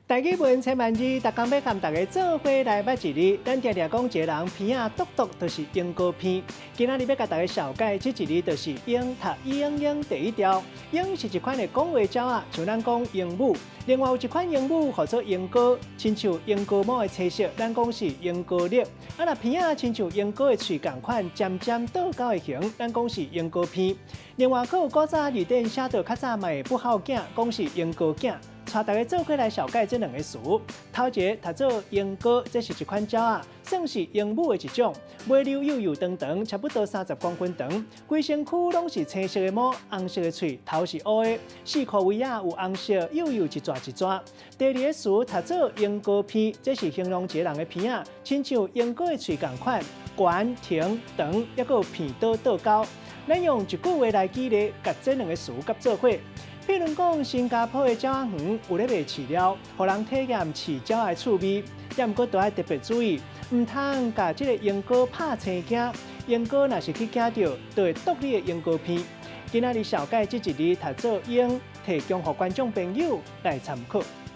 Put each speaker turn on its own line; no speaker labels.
台語文千萬字，逐工欲佮大家做伙來捌一字。咱定定講一個人鼻仔篤篤，就是鸚哥鼻。今仔日欲共大家紹介這一字，就是鸚，讀鸚鶯第一調。鸚是一款的講話鳥仔，像咱講鸚鵡。另外有一款鸚鵡號做鸚哥，親像鸚哥毛的青色，咱講是鸚哥綠。啊，若鼻仔親像鸚哥的喙仝款，尖尖倒勾的形，咱講是鸚哥鼻。另外，閣有古早字典寫著較早嘛會不孝囝，講是鸚哥囝。帶大家做伙來紹介這兩个詞。頭一个讀做鸚哥，這是一款鳥仔，算是鸚鵡的一種，尾溜幼幼長長，差不多30公分長，規身軀攏是青色的毛，紅色的喙，頭是烏的，四箍尾仔有紅色幼幼一撮一撮。第二个詞讀做鸚哥鼻，這是形容一个人的鼻仔，親像鸚哥的喙仝款，懸、挺、長，抑閣有鼻倒倒勾。咱用一句話來舉例，共這兩个詞佮做伙。譬如講，新加坡的鳥仔園有咧賣飼料，予人體驗飼鳥仔的趣味。也毋過都愛特別注意，毋通共這个鸚哥拍青驚。鸚哥若是去驚著，就會啄你的鸚哥鼻。今仔日紹介這一字讀做鸚，提供予觀眾朋友來參考。